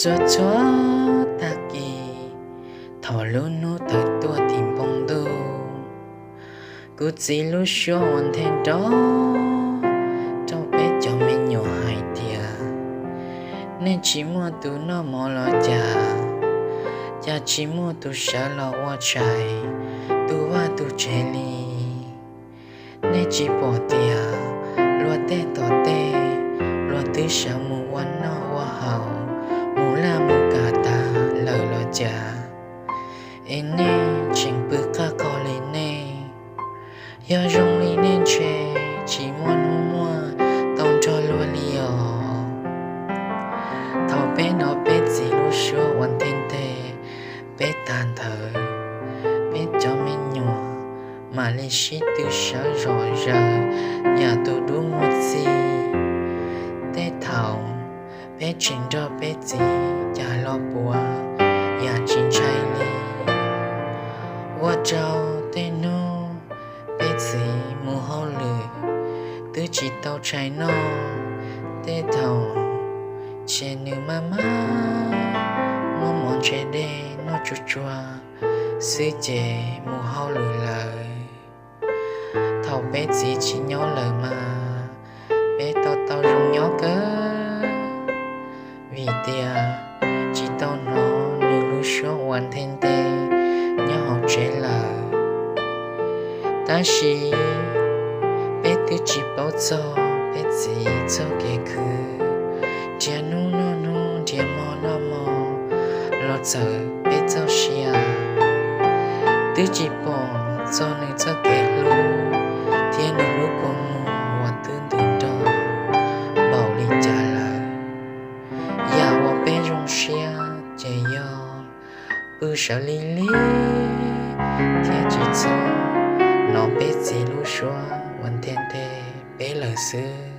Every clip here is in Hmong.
Txhua txhua tag kis, thaum lub hnub tawm tuaj tim npoo ntuj, kuv txiv lub suab ua nthe nrov rau peb cov me nyuam hais tias, nej tsis muaj tus noj mov los cas, cas tsis muaj tus sawv los ua tshais tu vaj tu tsev li? Nej tsis pom tias luag tej tom tej, luag twb sawv mus ua noj ua haus, mus laj mus kam tas lawm los cas, es nej tseem pw qaj qhov li nej? Yog zoo li nej ntshe tsis muaj hnub muaj tau nrog luag li os. Thaum peb hnov peb txiv lub suab ua nthe nthe peb tag ntawd, peb cov me nyuam mam li sib tw sawv zom zaws yam tus dub muag txij. Tej thaum peb tseem nrog peb txiv cas los puav yam tsis ntshai li. Ua rau tej hnub peb txiv mus hauj lwm twb tsis tau tshais noj, tej thaum ces nws maj maj muab mov ntse dej noj tsuag tsuag xwb ces mus hauj lwm lawm. Thaum peb txiv tsis nyob lawm mas peb tau tau zoo nyob kawg, vim tias tsis tau hnov nws lub suab ua nthe nthe nyob hauv tsev lawm. Tab sis peb twb tsis paub txog peb txiv txoj kev khwv, nrhiav hnub noj hnub, nrhiav hmo noj hmo los txawm peb txoj sia. Twb tsis pom txog nws txoj kev hlub thiab nws lub kua muag uas twb ntws nrog npaum li cas lawm. Yam uas peb zoo siab ces yog pw sawv lig lig thiab tsis txhob hnov peb txiv lub suab uas nthe nthe peb lawm xwb.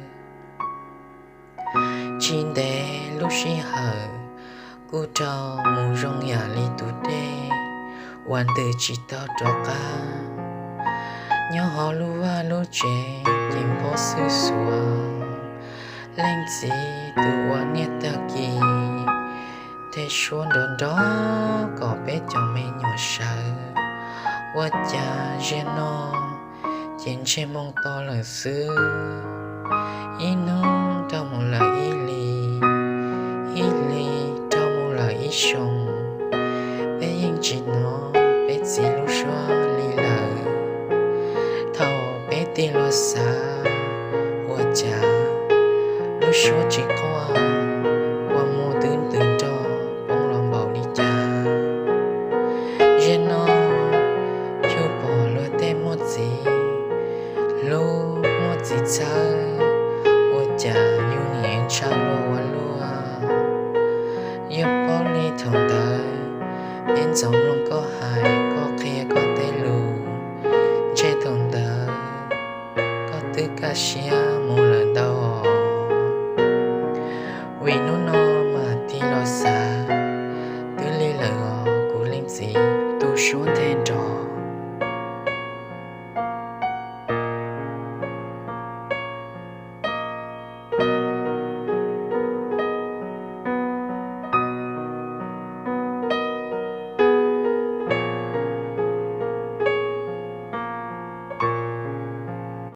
Tsis ntev lub sij hawm kuj dhau mus zoo yam li tus dej uas ntws tsis tau rov qab. Nyob hauv lub vaj lub tsev ces nphob xwb xuav, leej txiv tus ua niaj tag kis tej suab nrov nrov kom peb cov me nyuam sawv. Ua cas ziag no ces ntsej moo to lawm xwb. Ib hnub dhau mus lawm ib hlis, ib hlis dhau mus lawm ib xyoos, peb yeej tsis hnov peb txiv lub suab li lawm. Thaum peb tig los xav, ua cas lub suab tsis quaj, kua muag twb ntws nrog poob los npaum li cas. Ziag no yug pom luag tej muaj txiv hlub muaj txiv txhawb, ua cas yus nim ntshaw luag ua luaj. Yog paub li thaum ntawd, peb ntxoov mloog koj hais koj qhia koj tej lus, ntshe thaum ntawd koj twb kaj siab mus